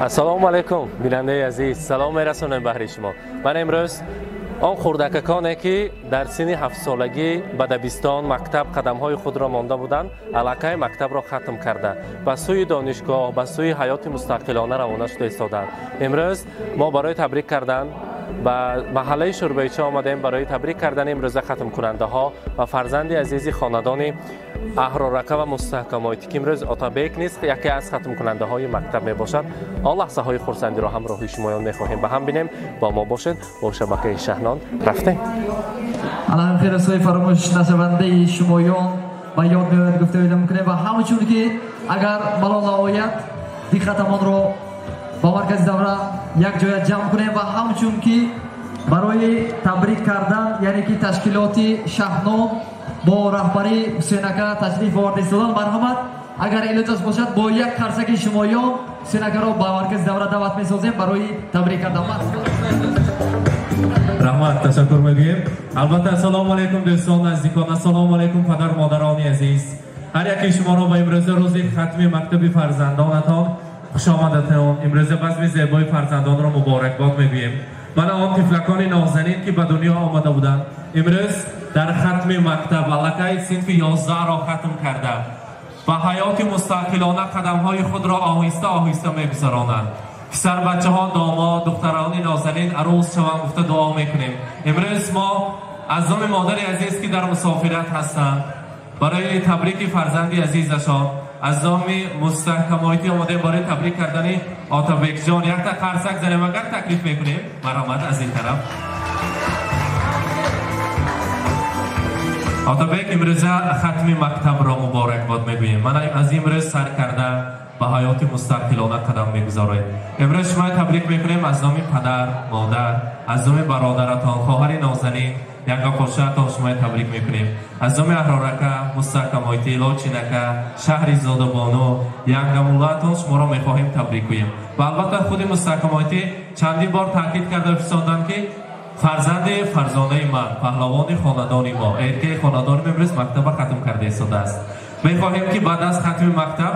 Ассалому алайкум, бинандаи азиз, салом мерасонем баҳри шумо. Ман имрӯз он хурдакаконе, ки дар синни ҳафтсолагӣ ба дабистон, мактаб қадамҳои худро монда буданд, аллакай мактабро хатм карда, ба сӯи донишгоҳ, ба сӯи ҳаёти мустақилона равона шуда истодаанд. Имрӯз мо барои табрик кардан ба маҳаллаи Шӯрбайча омадем, барои табрик кардани имрӯза хатмкунандаҳо ва фарзанди азизи хонадони Аҳрорака ва Мустаҳкамоитӣ, ки имрӯз Отабек низ яке аз хатмкунандаҳои мактаб мебошад. Он лаҳзаҳои хурсандиро ҳамроҳи шумоён мехоҳем ба ҳам бинем. Бо мо бошед, бо шабакаи Шаҳнон рафтем. Аллаҳ хирасои фаромӯш нашавандаи шумоён ба ёд меояд, гуфта мекунем, ва ҳамчун ки агар малол наояд, диққатамонро ба маркази давра якҷоя ҷамъ кунем ва ҳамчун ки барои табрик кардан, яъне ки ташкилоти Шаҳнон бо раҳбарии Ҳусейнака ташриф оварда истодан. Марҳамат, агар илоҷаш бошад, бо як қарсаки шумоён Ҳусейнакаро ба маркази давра даъват месозем барои табрик кардан. Раҳмат, ташаккур мегӯем. Албатта, ассалому алайкум, дӯстон, наздикон, ассалому алайкум, падару модарони азиз. Ҳар яке шуморо ба имрӯза рӯзи хатми мактаби фарзандонатон хушомадатон. Имрӯза базми зебои фарзандонро муборакбод мегӯем. Мана он тифлакони нозанин, ки ба дунё омада буданд, имрӯз дар хатми мактаб аллакай синфи 11-ро хатм карда, ба ҳаёти мустақилона қадамҳои худро оҳиста оҳиста мегузаронанд. Писарбачаҳо домод, духтарони нозанин арӯс шаванд гуфта дуо мекунем. Имрӯз мо аз номи модари азиз, ки дар мусофират ҳастанд, барои табрики фарзанди азизашон аз номи Мустаҳкамоитӣ омадем барои табрик кардани Отабекҷон. Якта қарсак занем, агар таклиф мекунем. Марҳамат, аз ин тараф. Отабек, имрӯза хатми мактабро муборакбод мегӯем. Ман аз имрӯз сар карда ба ҳаёти мустақилона қадам мегузоред. Имрӯз шумо табрик мекунем аз номи падар, модар, аз номи бародаратон, хоҳари нозанин, янгапошаатон шумо табрик мекунем. Аз номи Аҳрорака, Мустаҳкамоитӣ, Лочинака, шаҳри Зодабону, янгамуллаатон шуморо мехоҳем табрик гӯем. Ва албатта худи Мустаҳкамоитӣ чандин бор таъкид карда фиристоданд, ки фарзанди фарзонаи ман, паҳлавони хонадони мо, эркаи хонадони имрӯз мактаба хатм карда истодааст. Мехоҳем, ки баъд аз хатми мактаб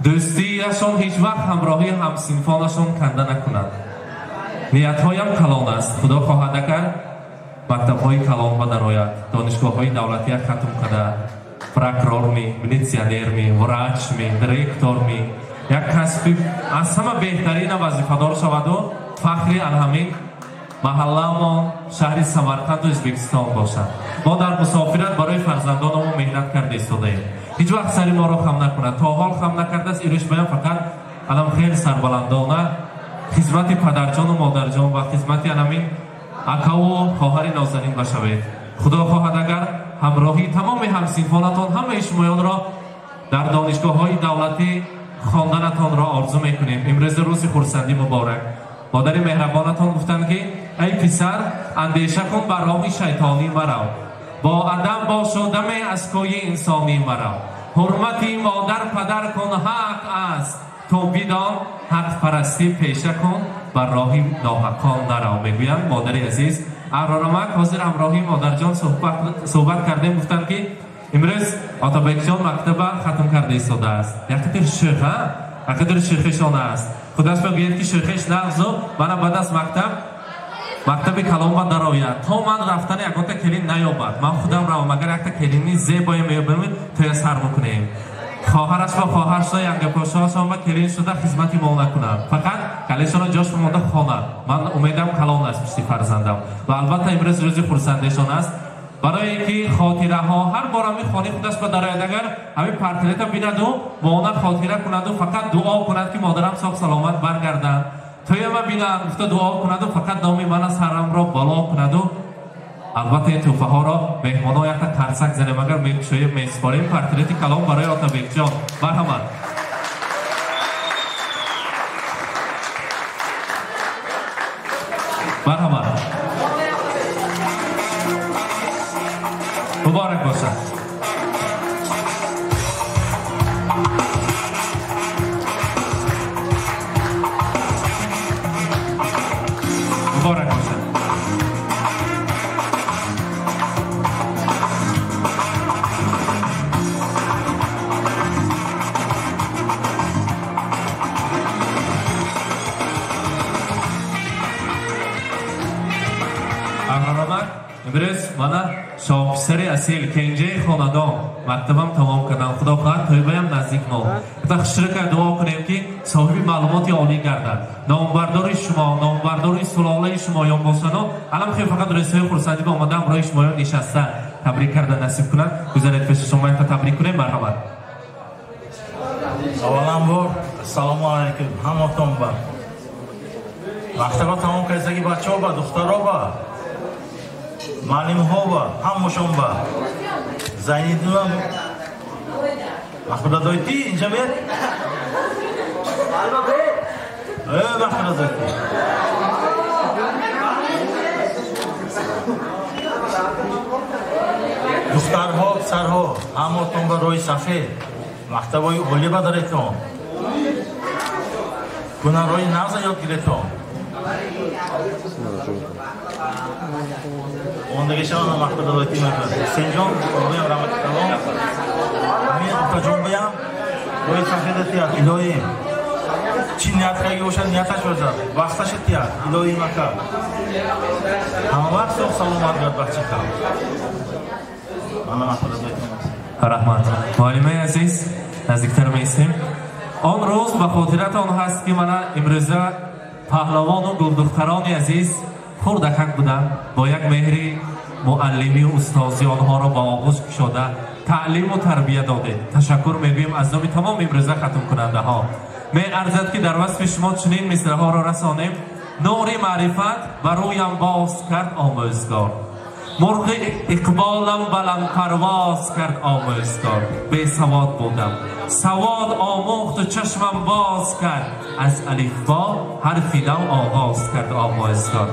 дӯстиашон ҳеҷ вақт ҳамроҳии ҳамсинфонашон канда накунад. Ниятҳоям калон аст. Худо хоҳад, агар мактабҳои калон ба дарояд, донишгоҳҳои давлатия хатм карда, прокурорми, милитсионерми, врачми, директорми, як касби аз ҳама беҳтарина вазифадор шаваду фахри алҳамин маҳалламон, шаҳри Самарқанду Ӯзбекистон бошад. Мо дар мусофират барои фарзандонамон меҳнат карда истодаем. Ҳеҷ вақт сари моро хам накунад. То ҳол хам накардааст, ирӯш баям фақат алам хеле сарбаландона хизмати падарҷону модарҷон ва хизмати аламин акаву хоҳари нозанин башавед. Худо хоҳад, агар ҳамроҳии тамоми ҳамсинфонатон, ҳамаи шумоёнро дар донишгоҳҳои давлатӣ хонданатонро орзу мекунем. Имрӯз рӯзи хурсандӣ муборак. Модари меҳрабонатон гуфтанд, ки эй писар, андеша кун, бар роҳи шайтонӣ марав, бо адаб бошу даме аз кӯи инсонӣ марав, ҳурмати модар падар кун ҳақ аст, ту бидон ҳақпарастӣ пеша кун, бар роҳи ноҳақон нарав, мегӯянд модари азиз. Аҳрорамак ҳозир ҳамроҳи модарҷон суҳбат кардем, гуфтанд, ки имрӯз Отабекҷон мактаба хатм карда истодааст. Якқадр шӯха, якқадр шӯхишон аст. Худаш мегӯяд, ки шӯхиш нағзу мана баъд аз мактаб мактаби калон ба дарояд, то ман рафтани ягонта келин наёбад, ман худам равам, агар якта келини зебое меёбем, тоя сар мекунем. Хоҳараш ва хоҳаршо, янгапошоашон ба келин шуда хизмати мо накунанд, фақат калишонро ҷош монда хонад. Ман умедам калон аст пишти фарзандам. Ва албатта имрӯз рӯзи хурсандешон аст, барое ки хотираҳо ҳар бор ҳамин хонаи худаш ба дарояд, агар ҳамин портрета бинаду бо она хотира кунаду фақат дуо кунад, ки модарам соғ саломат баргарданд, тояма бинанд гуфта дуо кунаду фақат номи мана сарамро боло кунаду. Албатта ин тӯҳфаҳоро меҳмонҳо якта қарсак занем, агар мекушоем, месупорем портрети калон барои Отабекҷон. Марҳамат. Марҳамат, муборак бошад. Муборак бошад. Шоҳписари асил, кенҷаи хонадон, мактабам тамом кардам. Худо хоҳад тоибаям наздик мо. Та хушрака дуо кунем, ки соҳиби маълумоти олӣ гардад. Номбардори шумо, номбардори сулолаи шумоён бошану алам хел фақат рӯзҳои хурсандӣ ба омада ҳамроҳи шумоён нишаста табрик карда насиб кунад. Гузаред пеши шумо, якта табрик кунем, марҳамат. Аввалан бор ассалому алайкум ҳаматон ба. Мактаба тамом кардаги бачаҳо ба, духтаро ба, муаллимҳо ба, ҳамашон ба. Зайниддинам Махмудадойти инҷа бед? Махмудадойти. Духтарҳо, писарҳо, ҳаматон ба роҳи сафед, мактабҳои олӣ ба даретон. Ҳунарҳои нағза ёд гиретон. Ондагишавана Махмудадойти мекунад. Ҳусейнҷон, бобоям раҳмати калон. Ҳамин отаҷон баям роҳи сафеда тият, илоҳим. Чӣ ният кардаги бошад, нияташ бошад, вақташа тият, илоҳим ака. Ҳама вақт соғ саломат гард бачакам. Ана Махмудадойти. Раҳмат. Муаллимаи азиз, наздиктар меистем. Он рӯз ба хотиратон ҳаст, ки мана имрӯза паҳлавону гулдухтарони азиз хурдакак буданд, бо як меҳри муаллимию устозӣ онҳоро ба оғӯш кушода таълиму тарбия додед. Ташаккур мегӯем аз номи тамоми имрӯза хатмкунандаҳо. Меарзад, ки дар васфи шумо чунин мисраҳоро расонем: нури маърифат ба рӯям боз кард омӯзгор, мурғи иқболам баландпарвоз кард омӯзгор. Бесавод будам, савод омӯхту чашмам боз кард, аз алифбо ҳарфи нав оғоз кард омӯзгор.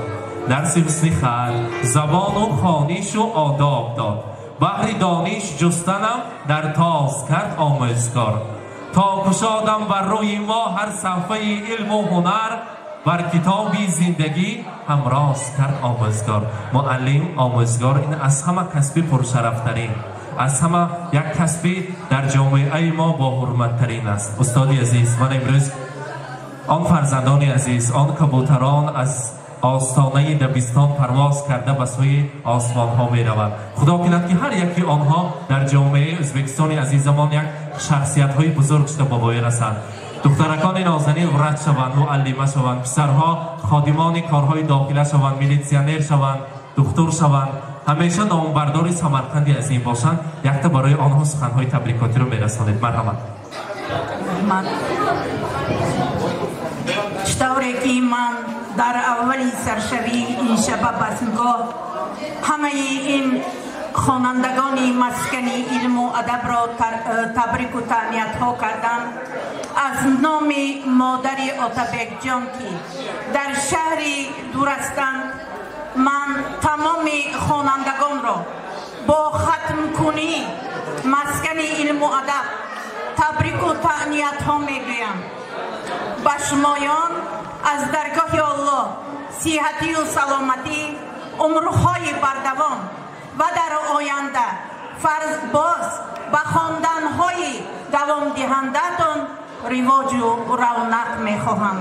Дарси ҳусни хат, забону хонишу одоб дод, баҳри дониш ҷустанам дар тоз кард омӯзгор. То кушодам бар рӯи мо ҳар саҳфаи илму ҳунар, бар китоби зиндагӣ ҳамроз кард омӯзгор. Муаллим, омӯзгор ин аз ҳама касби пуршарафтарин, аз ҳама як касби дар ҷомеаи мо боҳурматтарин аст. Устоди азиз, ман имрӯз он фарзандони азиз, он кабутарон аз остонаи дабистон парвоз карда ба сӯи осмонҳо мераванд. Худо кунад, ки ҳар яки онҳо дар ҷомеаи Ӯзбекистони азизамон як шахсиятҳои бузург шуда ба воя расанд. Духтаракони нозанин врач шаванд, муаллима шаванд, писарҳо ходимони корҳои дохила шаванд, милитсионер шаванд, духтур шаванд, ҳамеша номбардори Самарқанди азим бошанд. Якта барои онҳо суханҳои табрикотиро мерасонед, марҳамат. Чӣ тавре ки ман дар аввали саршавии ин шаба базмгоҳ ҳамаи ин хонандагони маскани илму адабро табрику таҳниятҳо кардам, аз номи модари Отабекҷон, ки дар шаҳри дур ҳастанд, ман тамоми хонандагонро бо хатмкунӣ маскани илму адаб табрику таҳниятҳо мегӯям. Ба шумоён аз даргоҳи Аллоҳ сиҳатию саломатӣ, умрҳои бардавом ва дар оянда фарз боз ба хонданҳои давомдиҳандаатон ривоҷу равнақ мехоҳам.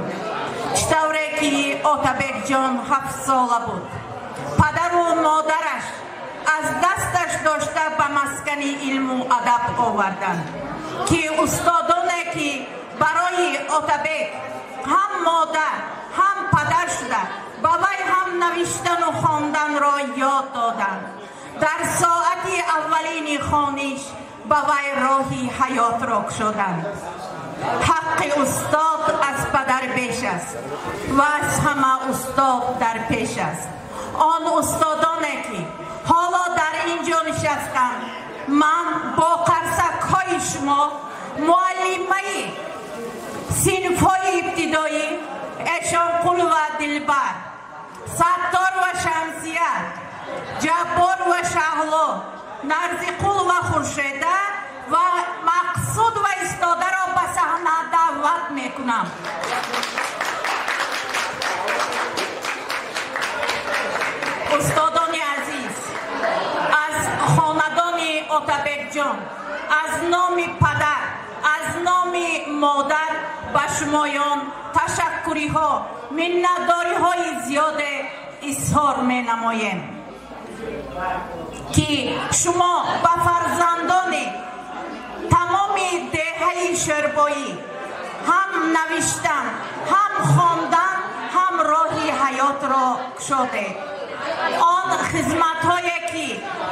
Чӣ тавре ки Отабекҷон 7 сола буд, падару модараш аз дасташ дошта ба маскани илму адаб оварданд, ки устодоне, ки барои Отабек ҳам модар, ҳам падар шуда, ба вай ҳам навиштану хонданро ёд доданд, дар соати аввалини хониш ба вай роҳи ҳаётро кушоданд. Ҳаққи устод аз падар беш аст ва аз ҳама устод дар пеш аст. Он устодоне, ки ҳоло дар ин ҷо нишастанд, ман бо қарсакҳои шумо муаллимаи синфҳои ибтидоӣ Эшонқул ва Дилбар, Саттор ва Шамсия, Ҷаббор ва Шаҳло, Нарзиқул ва Хуршеда ва Мақсуд ва Истодаро ба саҳна даъват мекунам. Устодони азиз, аз хонадони Отабекҷон, аз номи падар, аз номи модар ба шумоён ташаккуриҳо, миннатдориҳои зиёде изҳор менамоем. Ки шумо ба фарзандони тамоми деҳаи Шӯрбоӣ ҳам навиштан, ҳам хондан, ҳам роҳи ҳаётро кушодед. Он хизматҳое ки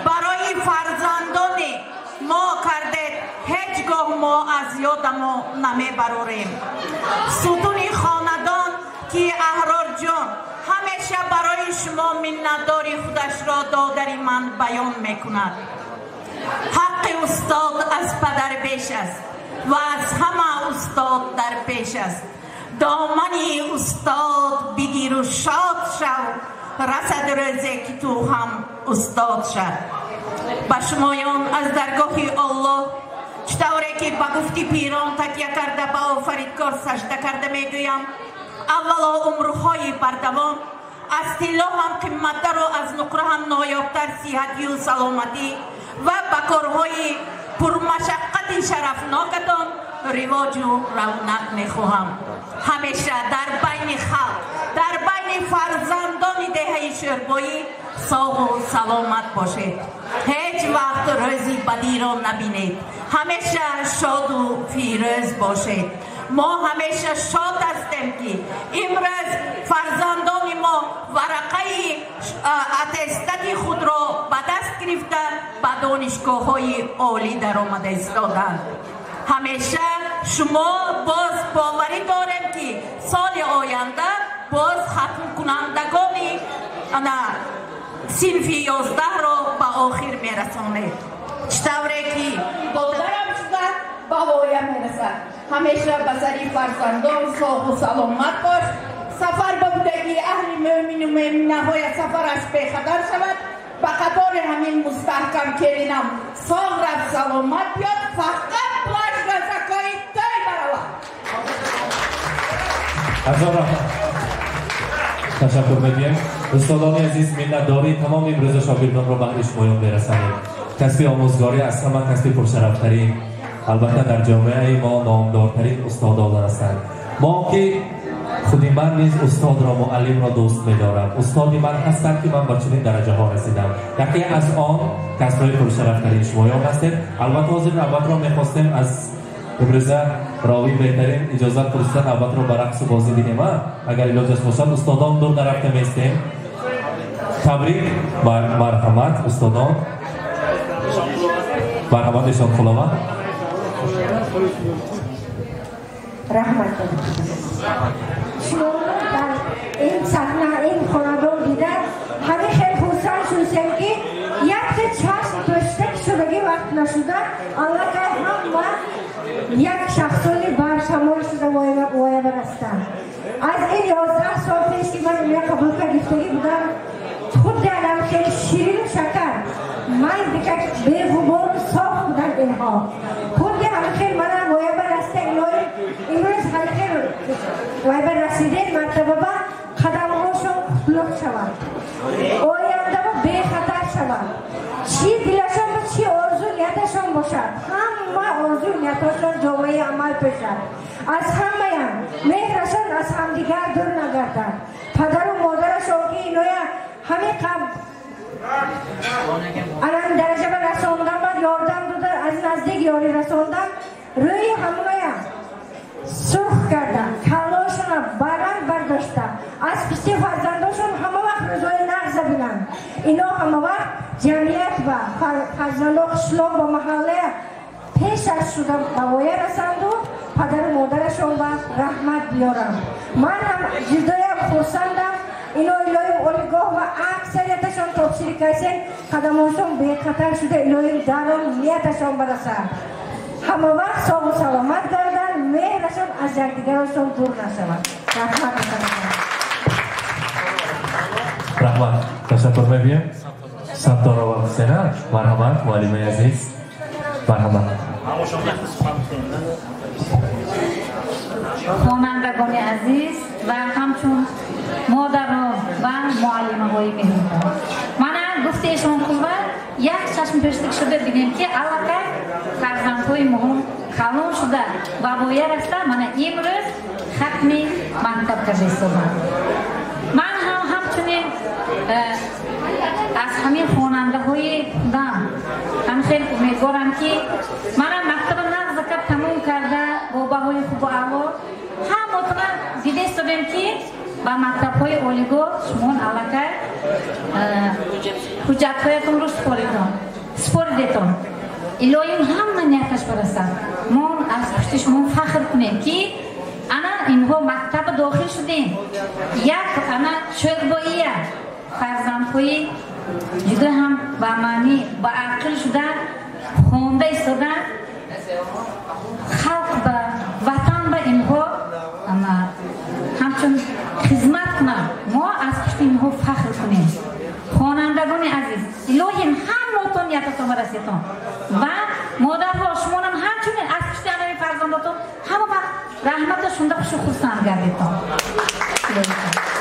барои фарзандони мо кардед, ҳеҷ гоҳ мо аз ёдамо намебарорем. Сутуни хонадон ки Аҳрорҷон ҳамеша барои шумо миннатдори худашро додари ман баён мекунад. Ҳаққи устод аз падар беш аст ва аз ҳама устод дар пеш аст. Домани устод бигиру шод шав, расад рӯзе ки ту ҳам устод шав. Ба шумоён аз даргоҳи Аллоҳ, чӣ тавре ки ба гуфти пирон такя карда ба офаридгор сажда карда мегӯям, аввало умрҳои бардавом, аз тилло ҳам қимматтару аз нуқра ҳам ноёбтар сиҳатию саломатӣ ва ба корҳои пурмашаққати шарафнокатон ривоҷу равнақ мехоҳам. Ҳамеша дар байни халқ, дар байни фарзандони деҳаи Шӯрбоӣ соғу саломат бошед. Ҳеҷ вақт рӯзи бадиро набинед. Ҳамеша шоду фирӯз бошед. Мо ҳамеша шод ҳастем ки имрӯз фарзандони мо варақаи аттестати худро ба даст гирифта ба донишгоҳҳои олӣ даромада истоданд. Ҳамеша шумо боз боварӣ дорем ки соли оянда боз хатмкунандагони синфи 11-ро ба охир мерасонед. Чӣ тавре ки додарам шуда ба воя мерасад. Ҳамеша ба сари фарзандон соғу саломат бош. Сафар ба будагии аҳли мӯмину мӯминаҳоя сафараш бехатар шавад. Ба қатори ҳамин мустаҳкам келинам соғ рафт саломат биёд, фақат плаш расакои той баравад. Ҳазор раҳмат. Ташаккур мегӯем. Устодони азиз, миннатдории тамоми имрӯза шогирдонро баҳри шумоён мерасонем. Касби омӯзгорӣ аз ҳама касби пуршарафтарин, албатта дар ҷомеаи мо номдортарин устодон ҳастанд. Мо ки худи ман низ устодро, муаллимро дӯст медорам. Устоди ман ҳастанд ки ман ба чунин дараҷаҳо расидам. Яке аз он касбҳои пуршарафтарин шумоён ҳастед. Албатта ҳозир навбатро мехостем аз имрӯза ровӣ беҳтарин иҷозат пурсида навбатро ба рақсу бозӣ диҳем. Агар илоҷаш бошад, устодон дур нарафта меистем. Табрик, марҳамат устодон. Марҳамат Эшонқулова. Раҳмат. Шумо дар ин саҳна, ин хонадон дида ҳамин хел хурсанд шудем ки якта чашм пӯшида шудагӣ вақт нашуда аллакай ҳама як шахсони баршамол шуда воя барастанд. Аз ин 11 сол пеш ки ман инро қабул гирифтагӣ будам, худ алам хел ширину шакар, ман дикак беғубору соф буданд инҳо. Худи ҳамин хел мана воя бараста илоҳи имрӯз ҳамин хел воя барасидем мартабаба қадамҳошон құтлуқ шавад, ояндамо бехатар шавад. Чӣ дилашон ба чӣ орзу нияташон бошад, ҳама орзу нияташон ҷомаи амал пӯшад. Аз ҳамаям меҳрашон аз ҳамдигар дур нагардад. Падару модарашон ки иноя ҳамин қабл алан дараҷа ба расондан ба ёрдам дода, аз наздик ёрӣ расондан, рӯи ҳамая сурх карда, каллошона баланд бардошта, аз пишти фарзандошон ҳама вақт рӯзҳои нағза бинанд. Ино ҳама вақт ҷамъият ва фарзандо қишлоқ ва маҳаллая пеш аз шуда ба воя расанду падару модарашон ба раҳмат биёранд. Ман ҳам ҷудоям хурсандам. Ино илоҳим олигоҳ ва аксарияташон топшири касен қадамошон бехатар шуда илоҳим дарон нияташон барасад. Ҳама вақт соғу саломат гарданд, меҳрашон аз якдигарашон дур нашавад. Раҳмат. Раҳмат. Ташаккур мегӯем. Сатторова Ҳусена, марҳамат, муаллимаи азиз. Марҳамат. Хонандагони азиз ва ҳамчун модарон ва муаллимаҳои меҳрубон, мана гуфти Эшонқулова як чашм пӯшидак шуда бинем ки аллакай фарзандҳои моҳон калон шуда ва воя раста мана имрӯз хатми мактаб карда истоданд. Ман ҳам ҳамчунин аз ҳамин хонандаҳое фарзандҳои худам ҳам хеле умедворам ки манам мактаба нағзакаб тамом карда бо баҳои хубу аъло ҳамотона дида истодем ки ба мактабҳои олигоҳ шумон аллакай ҳуҷҷатҳоятонро супоридетон. Илоҳим ҳама нияташ барасад. Мо аз пушти шумо фахр кунем ки ана инҳо мактаба дохил шудем. Як ана шӯрбоия фарзандҳои ҷудо ҳам ба маънӣ ба ақл шуда хонда истода халқ ба ватан ба инҳо ҳамчун хизмат кунанд. Мо аз пушти инҳо фахр кунем. Хонандагони азиз, илоҳим ҳамаотон ниятатон барасетон ва модарҳо шумонам ҳамчунин аз пушти анави фарзандотон ҳама вақт раҳмата шунда хушу хурсанд гардетон.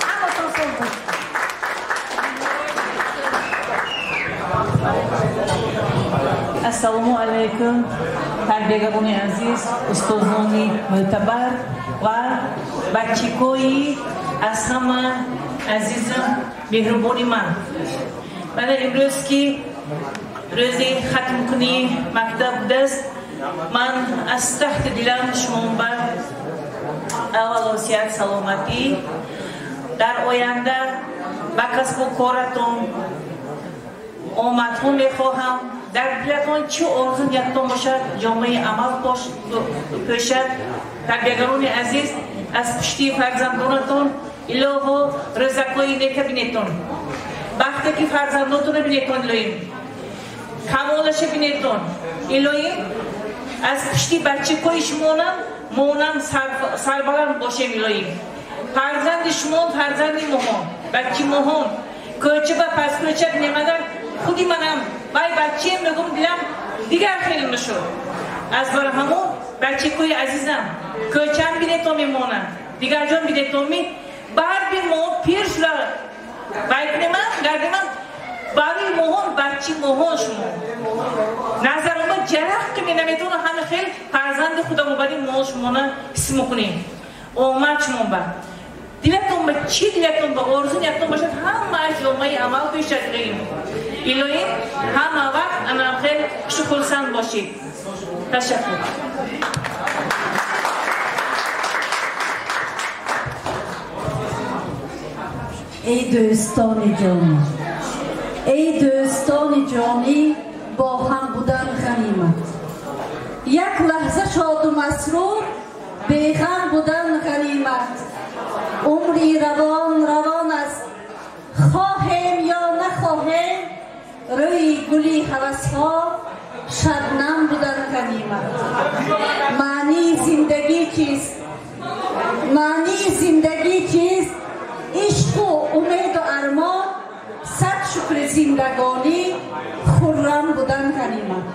Ҳамаотон соз бошед. Ассалому алайкум, тарбиягарони азиз, устозони мӯътабар ва бачикои аз ҳама азизу меҳрубони ман. Мана имрӯз ки рӯзи хатмкунии мактаб будааст, ман аз таҳти дилам шумоба аввало сиҳат саломатӣ, дар оянда ба касбу коратон омадҳо мехоҳам. Дар дилатон чӣ орзу ниятон бошад, ҷомаи амал пӯшад. Тарбиягарони азиз, аз пушти фарзандонатон илоҳо рӯзакҳои нека бинетон. Вақте ки фарзандотонро бинетон, илоҳим камолаша бинетон. Илоҳим аз пушти бачакҳои шумонам монам сарбаланд бошем. Илоҳим фарзанди шумон фарзанди моҳон, бачи моҳон кӯча ба паскӯча бинемагар худи манам вай бачаем мегум дилам дигар хел мешуд. Аз бара ҳамон бачакҳои азизам кӯчаам бинетон мемонам, дигар ҷон бинетон ми барби мо пир шуда вай кунемам гардемам барои моҳон бачи моҳон шумо назарома ҷарах ки менаметонам ҳама хел фарзанди худам бари мо шумона ҳис мекунем. Омад шумон ба дилатон ба чӣ дилатон ба орзу ниятон бошад, ҳамааш ҷомаи амал пешад. Илоҳим илоҳим ҳама вақт анам хел хушу хурсанд бошед. Ташаккур. Эй дӯстони ҷонӣ, эй дӯстони ҷонӣ, бо ҳам будан ғанимат. Як лаҳза шоду масрур, беғам будан ғанимат. Умри равон равон аст, хоҳем ё нахоҳем, рӯи гули ҳавасҳо шабнам будан ғанимат. Маънии зиндагӣ чист? Маънии зиндагӣ чист? Ишқу умеду армон, сад шукри зиндагонӣ, хуррам будан ғанимат.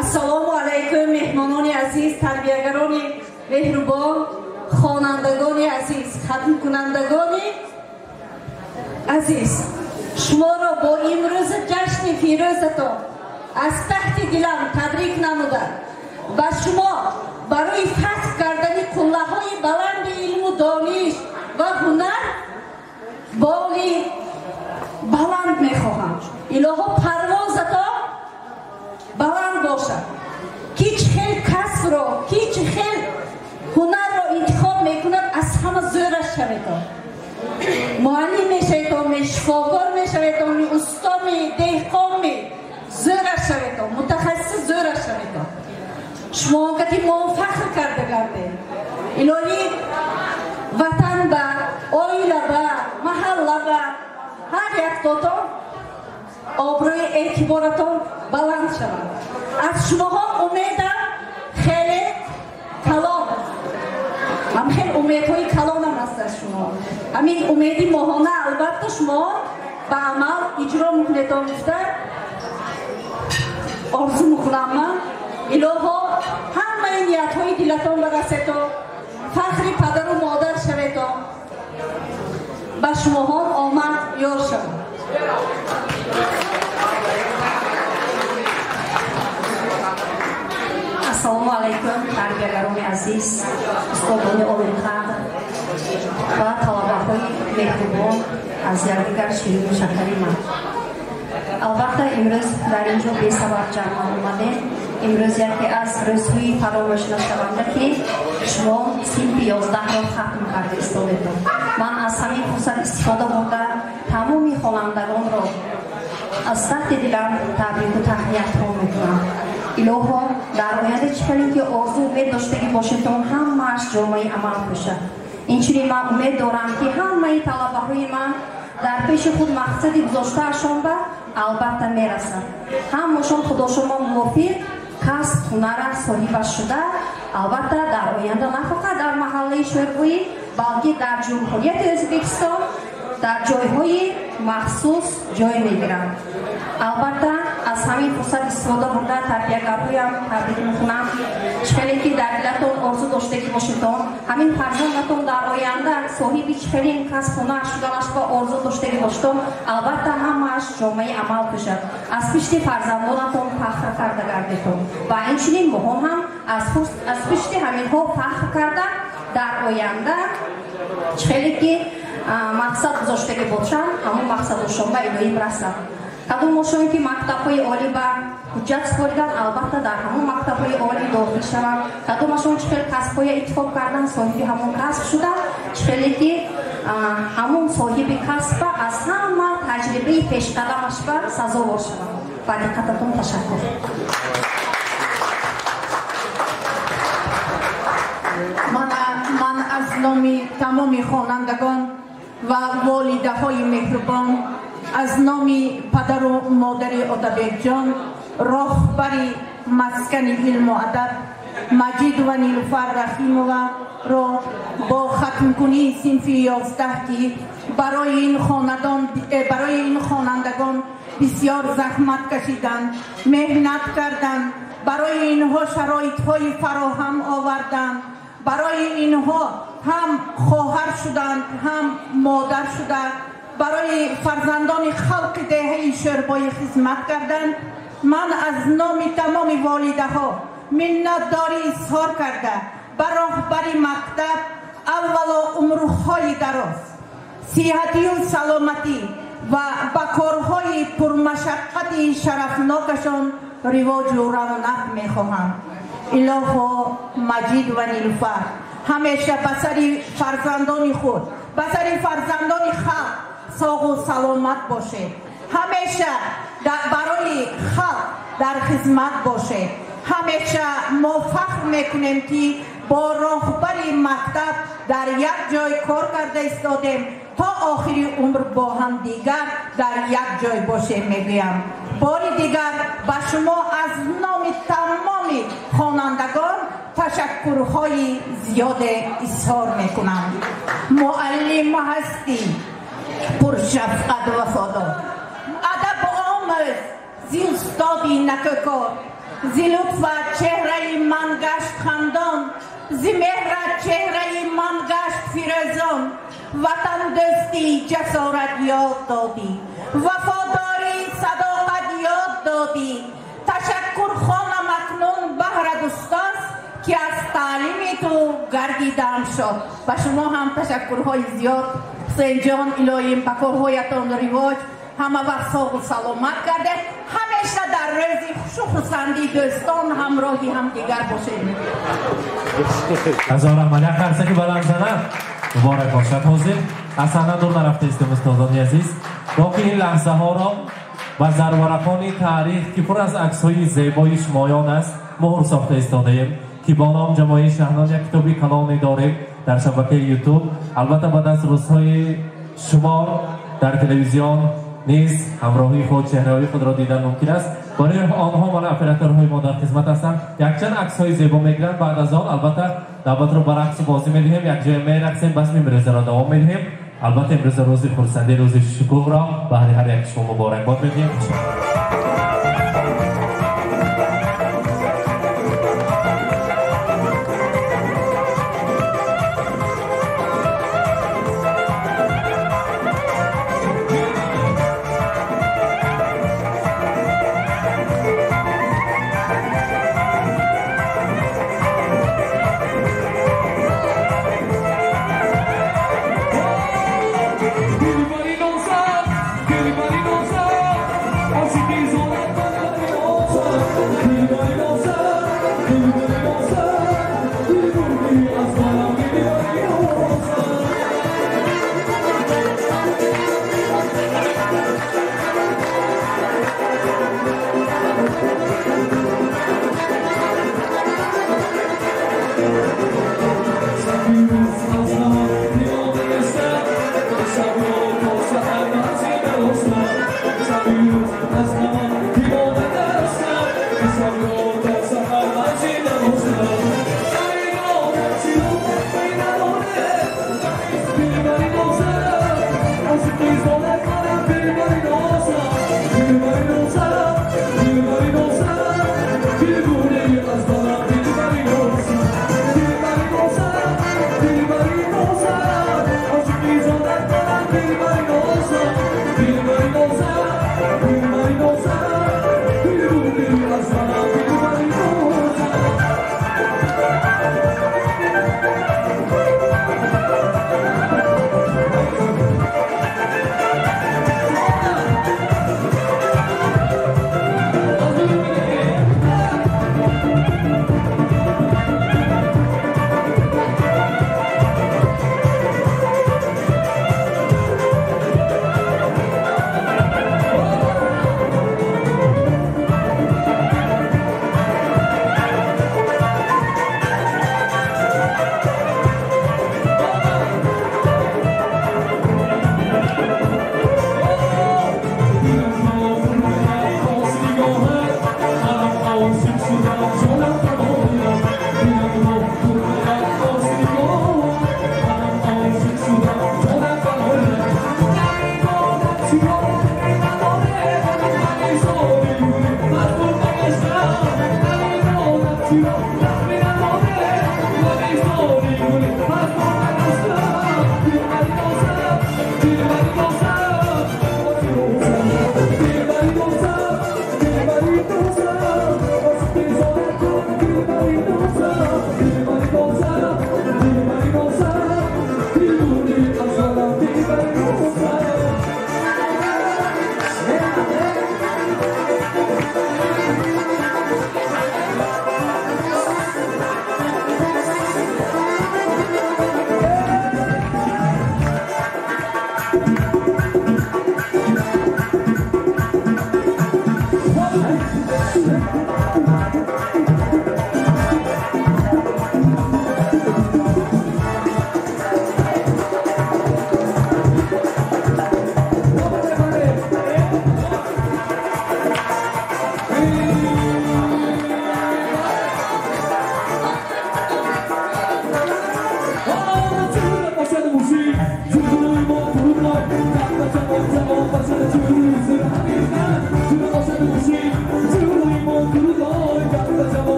Ассалому алайкум, меҳмонони азиз, тарбиягарони меҳрубон, хонандагони азиз, хатмкунандагони азиз. Шуморо бо имрӯзи ҷашни фирӯзатон аз таҳти дилам табрик намуда ба шумо барои фатҳ кардани қуллаҳои баланди илму дониш ва ҳунар боли баланд мехоҳам. Илоҳо парвозатон баланд бошад. Ки чӣ хел касбро, ки чӣ хел ҳунарро интихоб мекунад, аз ҳама зӯраш шаведон. Муаллим мешаведон, шифокор мешаведон, усто ми, деҳқон ми, зӯраш шаведон, мутахассис зӯраш шаведон. Шумо ки мо фахр карда гардем. Илоҳӣ ватан ба, оила ба, маҳалла ба ҳар яктотон обрӯи эътиборатон баланд шавад. Аз шумоҳо умедам хеле калон, ҳам хеле умедҳои калонам аст аз шумо. Ҳамин умеди моҳона албатта шумо ба амал иҷро мекунедон гуфта орзу мекунам ман. Илоҳо ҳамаи ниятҳои дилатон бараседон, фахри падару модар шаведон, ба шумоҳон омад ёр шавад. Ассалому алайкум, тарбиягарони азиз, устодони олиқадр ва талабаҳои меҳрубон аз якдигар ширину шакари ман. Албатта, имрӯз дар ин ҷо бесабаб ҷамъ омадем. Имрӯз яке аз рӯзҳои фаромӯшнашаванда, ки шумо синфи 11-ро хатм карда истодедон. Ман аз ҳамин фурсат истифода бурда, тамоми хонандагонро аз таҳти дилам табрику таҳниятҳо мекунам. Илоҳо, дар оянда чӣ хеле ки орзу умед доштагӣ бошедтон, ҳамааш ҷомаи амал пӯшад. Инчунин ман умед дорам, ки ҳамаи талабаҳои ман дар пеши худ мақсади гузоштаашон ба албатта мерасанд. Ҳамашон худошомо мувофиқ касб ҳунара соҳибаш шуда, албатта, дар оянда на фақат дар маҳаллаи Шӯрбоӣ, балки дар Ҷумҳурияти Ӯзбекистон дар ҷойҳои махсус ҷой мегиранд. Албатта, аз ҳамин фурсат истифода бурда, тарбиягарҳоям табрик мекунам. Чӣ хеле ки дар дилатон орзу доштагӣ бошедон, ҳамин фарзандатон дар оянда соҳиби чӣ хеле касб ҳунар шуданаш ба орзу доштагӣ бошедон, албатта, ҳамааш ҷомаи амал пӯшад. Аз пишти фарзандонатон фахр карда гардедон ва инчунин моҳон ҳам аз пишти ҳаминҳо фахр карда, дар оянда чӣ хеле ки мақсад гузоштагӣ бошанд, ҳамон мақсадошон ба илоҳӣ расанд. Кадомошон ки мактабҳои олӣ ба ҳуҷҷат супоридан, албатта, дар ҳамон мактабҳои олӣ дохил шаванд. Кадомашон чӣ хел касбҳоя интихоб кардан, соҳиби ҳамон касб шуда, чӣ хеле ки ҳамон соҳиби касба аз ҳама таҷрибаи пешқадамаш ба сазовор шаванд. Ба диққататон ташаккур. Ман аз номи тамоми хонандагон ва волидаҳои меҳрубон, аз номи падару модари Отабекҷон, роҳбари маскани илму адаб Маҷидова Нилуфар Рахимоваро бо хатмкунии синфи 11, ки барои ин хонандагон бисёр заҳмат кашиданд, меҳнат карданд, барои инҳо шароитҳои фароҳам оварданд, барои инҳо ҳам хоҳар шуданд, ҳам модар шуда, барои фарзандони халқи деҳаи Шӯрбоӣ хизмат карданд, ман аз номи тамоми волидаҳо миннатдорӣ изҳор карда, ба роҳбари мактаб аввало умрҳои дароз, сиҳатию саломатӣ ва ба корҳои пурмашаққати шарафнокашон ривоҷу равнақ мехоҳам. Илоҳо, Маҷид ва Нилуфар ҳамеша ба сари фарзандони худ, ба сари фарзандони халқ соғу саломат бошед, ҳамеша барои халқ дар хизмат бошед. Ҳамеша мо фахр мекунем, ки бо роҳбари мактаб дар як ҷой кор карда истодем, то охири умр бо ҳамдигар дар як ҷой бошем, мегӯям. Бори дигар ба шумо аз номи тамоми хонандагон ташаккурҳои зиёде изҳор мекунам. Муаллим ҳастӣ пуршафқат, вафодор, адаб омӯз зи устоди накӯкор, зи лутфат чеҳраи ман гашт хандон, зи меҳрат чеҳраи ман гашт фирӯзон. Ватандӯстӣ, ҷасорат ёд додӣ, вафодорӣ, садоқат ёд додӣ. Ташаккур хонам акнун баҳрат, устоз, ки аз таълими ту гардидам шод. Ба шумо ҳам ташаккурҳои зиёд, Ҳусейнҷон. Илоҳим, ба корҳоятон ривоҷ, ҳама вақт соғу саломат гардед, ҳамеша дар рӯзи хушу хурсандии дӯстон ҳамроҳи ҳамдигар бошед. Ҳазор раҳмат, як қарсаки баланд занад, муборак бошад. Ҳозир аз саҳна дур нарафта истем, устозони азиз. Боқи ин лаҳзаҳоро ба зарварақони таърих, ки пур аз аксҳои зебои шумоён аст, муҳр сохта истодаем, ки бо ном ҷамоаи Шаҳноз як китоби калоне дорем дар шабакаи Ютуб. Албатта, баъд аз рӯзҳои шумор дар телевизион низ ҳамроҳии худ, чеҳраҳои худро дидан мумкин аст. Барои онҳо мана операторҳои мо дар хизмат ҳастанд, якчанд аксҳои зебо мегиранд. Баъд аз он, албатта, даъватро ба рақсу бозӣ медиҳем, якҷоя мерақсем, базми имрӯзаро давом медиҳем. Албатта, имрӯза рӯзи хурсандӣ, рӯзи шукӯҳро баҳри ҳар яки шумо муборакбод медиҳем. Everybody knows.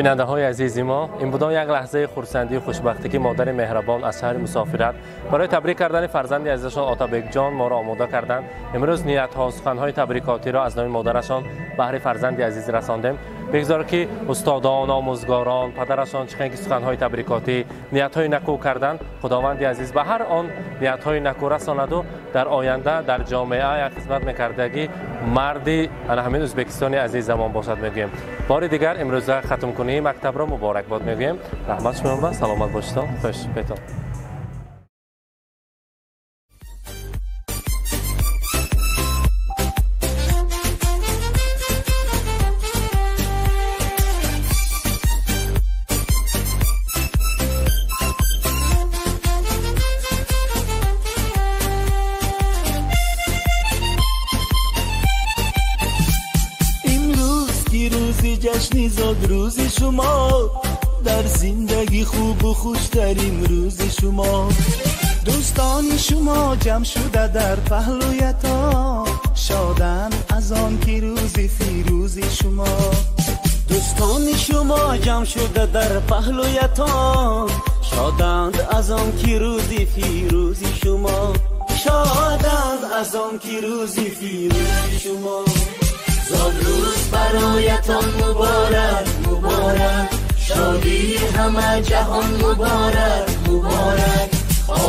Бинандаҳои азизи мо, ин будон як лаҳзаи хурсандию хушбахтӣ ки модари меҳрабон аз шаҳри мусофират барои табрик кардани фарзанди азизашон Отабекҷон моро омода карданд. Имрӯз ниятҳо, суханҳои табрикотиро аз номи модарашон баҳри фарзанди азиз расондем. Бигзор ки устодон, омӯзгорон, падарашон чӣ ки суханҳои табрикотӣ, ниятҳои накӯ карданд, Худованди азиз ба ҳар он ниятҳои накӯ расонаду дар оянда дар ҷомеа як хизмат мекардагӣ марди ана ҳамин Ӯзбекистони азиз замон бошад мегӯем. Бори дигар имрӯза хатмкунии мактабро муборакбод мегӯем. Раҳмат шумо, саломат бошед. Хуш бетон. ҷашни зодрӯзи шумо дар зиндагӣ хубу хуштарин рӯзи шумо. Дӯстони шумо ҷамъ шуда дар паҳлӯятон, шоданд аз он ки рӯзи фирӯзи шумо. Дӯстони шумо ҷамъ шуда дар паҳлӯятон, шоданд аз он ки рӯзи фирӯзи шумо. Шоданд аз он ки рӯзи фирӯзи шумо. Зодрӯз бароятон муборак, муборак, шодии ҳама ҷаҳон муборак, муборак.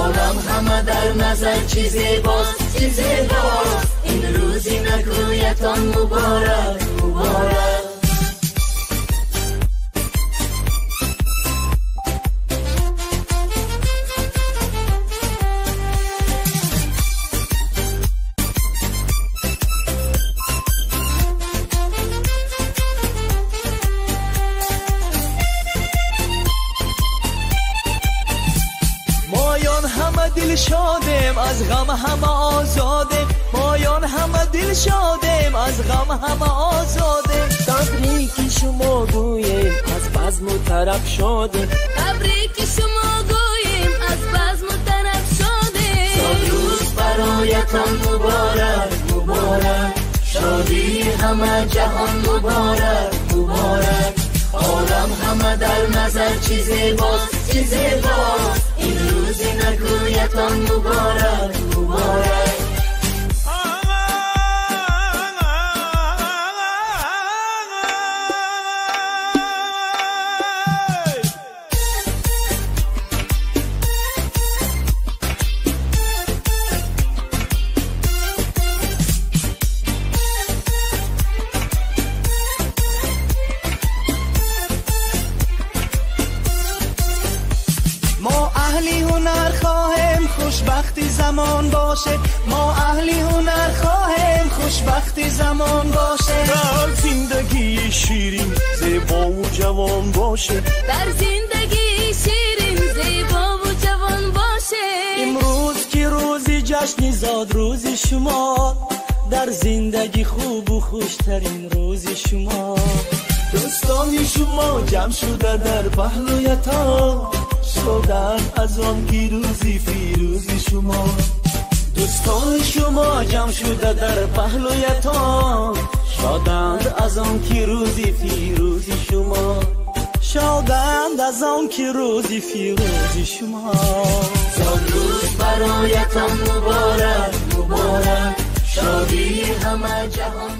Олам ҳама дар назар чӣ зебост, чӣ зебост. Ин рӯзи накӯятон муборак, муборак. дилшодем, аз ғам ҳама озодем, моён ҳама дилшодем, аз ғам ҳама озодем. Табрики шумо гӯем, аз базму тараб шодем. Табрики шумо гӯем, аз базму тараб шодем. Зодрӯз бароятон муборак, муборак, шодии ҳама ҷаҳон муборак, муборак. Олам ҳама дар назар чӣ зебост, чӣ зебост. Ин рӯзи накӯятон муборак, муборак. خوشبختی زمان باشه، ما اهلی هنر خواهیم، خوشبختی زمان باشه. در زندگی شیرین زیبا و جوان باشه، در زندگی شیرین زیبا و جوان باشه. امروز که روزی جشن زاد روز شما، در زندگی خوب و خوشترین روز شما. دوستان شما جمع شده در پهلویتان، شدن از آن که روزی فیروزی شما. دوستان شما جمع شده در پهلویتان، شادند از آن که روزی فیروزی شما. شادند از آن که روزی فیروزی شما. زادروز برایتان مبارک، مبارک، شادی همه جهان.